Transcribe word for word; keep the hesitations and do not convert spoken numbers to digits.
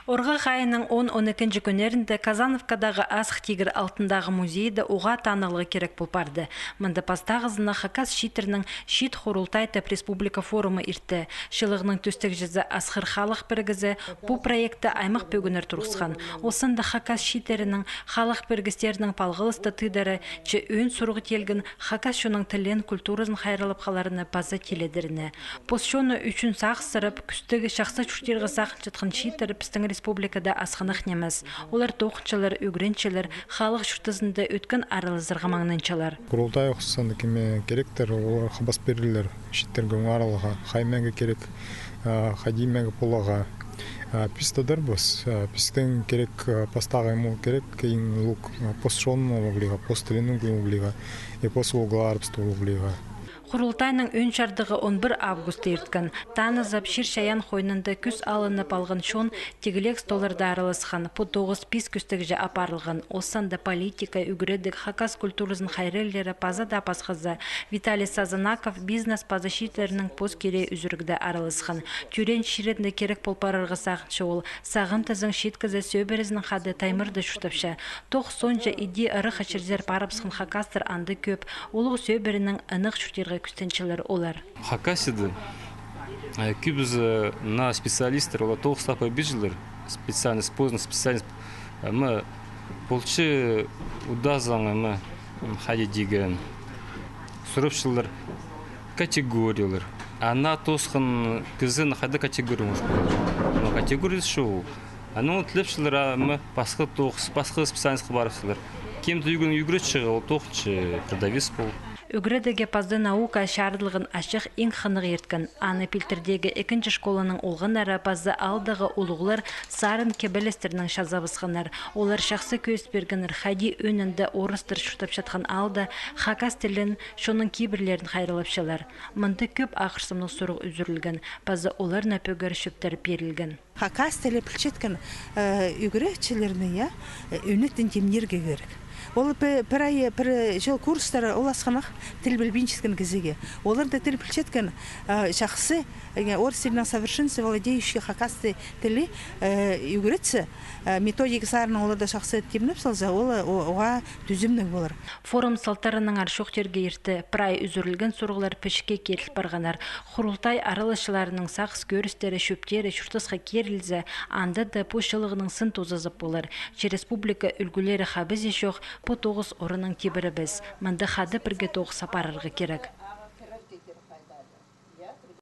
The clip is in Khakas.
Орғах айының он, он ікінҷі кӱннерінде Казановкадағы Асых тигір алтындағы музейде уғаа танығлығы кирек пол парды. Мында пастағызына хакас чииттернің чиит хурултай тіп республика форумы иртті. Чылығның тӧстегҷізі Асхыр халых пірігізі пу проектті аймах пӧгіннер турғысхан. Ол санда хакас чииттернің, халых пірігістернің палғалыста тыыдары, че ӧӧн сурығ тилген хакас чонның тілін, культуразын хайраллап халарына паза тиледеріне. Пос чоны ӱчӱн сағыссырап, кӱстіг, чахсы чуртирға сағынчатхан чииттер пістің республикада асхынах нимес. Олар тоғынчалар, ӱгренчелер, халых чуртазында ӧткін аралазарға маңнанчалар. Курултай ох санда кеме киректер, олар хабас пирерлер, чииттерге оңарыларға, хай меге кирек, а, хайди меге поларға. А, піс тадарбыс, а, пістің кирек, а, пастағы ам ол кирек, иң улуғ, а, пос чонны улуғлирға, пос тілін улуғлирға, и пос улуғларыбысты улуғлирға. Хурултайның ӧӧн чардығы он пір августта ирткен. Танызып, чир-чайаан хойнында кӱс алынып алған чон тигілек столларда араласхан. Пу тоғыс пис кӱстегҷі апарылған. Ол санда политика, ӱгредіг, хакас культуразын хайраллирға паза даа пасхазы. Виталий Сазанаков бизнес паза чииттернің пос кирее ӱзӱрігде араласхан. Тӧреен чирінде кирек пол парарға сағынча ол. Сағам тізең читкізі сӧбірезінең хада Таймырда чуртапча. Тоғыс соонҷа иди ырах чирзер парыбысхан хакастар анда кӧп. Улуғ сӧбіренең ынағ чуртирға кӱстенчелер олар. Хакасияда, э, кӧбізі, э, на специалисттер, олар тоғыс таппай пирчелер, специальность, поздно специальность, э, ма, полча удазаң, ма, м, хайди тиген, сурапчалар категориялар. Ана тоосхан кізіні хайда категория мож полар? Ну, категория чох. Анаң тілепчелер, а, ма, пасха тоғыс, пасха специальностьха парыбысчалар. Кем-де ӱгрен ӱгретчеге, ол тоғынча продавец пол. Ӱгредігі паза наука чарыдылған ачых иң хынығ ирткен. Аны пилтірдегі ікінҷі школаның олғаннары паза аалдағы улуғлар сарын кибелістернең чазабысханнар. Олар чахсы кӧзіт пиргеннер, хайди ӧӧнінде орыстар чуртапчатхан аалда хакас тілін, чонның кибірлерін хайраллапчалар. Мында кӧп ахырсымнығ сурығ ӱзӱрілген, паза оларны пӧгер чӧптер пирілген. Хакас тілі пілчеткен, э, ӱгретчілерні, я, э, ӧнетін тимнирге кирек. Ол пе-, пір ай, пір чыл курстар ол асхынах тіл пілбинчеткен кізіге. Оларда тіл пілчеткен, э, чахсы, э, орыс тілінең совершенстве владеющий хакас ти-, тілі, э, ӱгретсе, э, методика сарынаң оларда чахсы тимнеп салза, ол, о-, оға тӱзімніг полар. Форум салтарынаңар чоохтирға иртті, прай ӱзӱрілген сурығлар пічікке киріл парғаннар. Хурултай араласчыларының сағыс кӧрістері, чӧптері чуртасха кирілзе, анда даа пу чылығның сын тузазы полар. Че республика ӱлгӱлері хабазы чох, пу тоғыс орыннаң тибіребіс. Мында хада пірге тоғыс апарарға кирек.